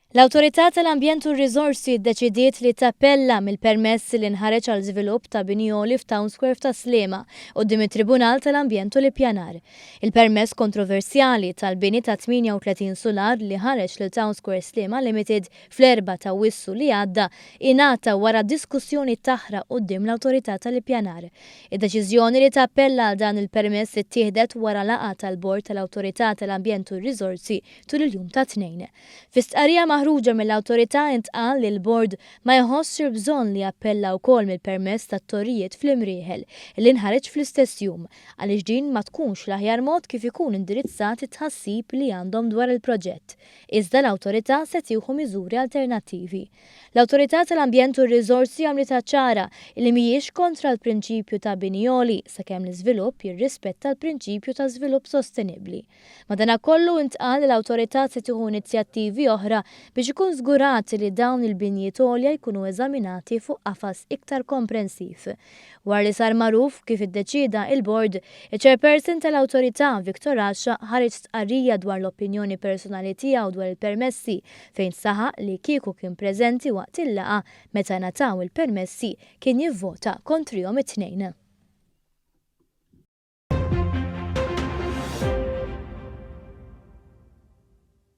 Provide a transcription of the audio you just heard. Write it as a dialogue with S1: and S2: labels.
S1: L-Awtorità tal-Ambjent u r-Riżorsi ddeċidiet li tappella mill-permess li nħareġ għal żvilupp ta' bini għoli f'Town Square f'Tas-Sliema quddiem it-Tribunal tal-Ambjent u l-Ippjanar. Il-permess kontroversjali tal-bini ta' 38 sular li ħareġ lil Town Square Sliema Limited fl-erbgħa t'Awwissu li għadda ingħata wara diskussjoni taħraq quddiem l-Awtorità tal-Ippjanar. Id-deċiżjoni li tappella għal dan il-permess ittieħdet wara laqgħa tal-Bord tal-Awtorità tal-Ambjent u r-Riżorsi tul il-jum tat-Tnejn. Fi stqarrija maħruġa mill-Awtorità intqal li l-Bord ma jħossx il-bżonn li jappella wkoll mill-permess tat-torrijiet fl-Imrieħel li nħareġ fl-istess jum għaliex din ma tkunx l-aħjar mod kif ikun indirizzat it-tħassib li għandhom dwar il-proġett. Iżda l-Awtorità se tieħu miżuri alternattivi. L-Awtorità tal-Ambjent u r-Riżorsi għamlitha ċara li mhijiex kontra l-prinċipju ta' bini għoli sakemm l-iżvilupp jirrispetta l-prinċipju ta' żvilupp sostenibbli. Madanakollu intqal li l-awtorità se tieħu inizjattivi oħra biex ikun żgurat li dawn il-binjiet għolja jkunu eżaminati fuq qafas iktar komprensiv. Wara li sar magħruf kif iddeċieda il-Bord, iċ-Chairperson tal-Awtorità, Victor Asha ħareġ stqarrija dwar l-opinjoni personali tiegħu dwar il-permessi fejn saħaq li kieku kien preżenti waqt il-laqgħa meta ngħataw il-permessi kien jivvota kontrihom it-tnejn.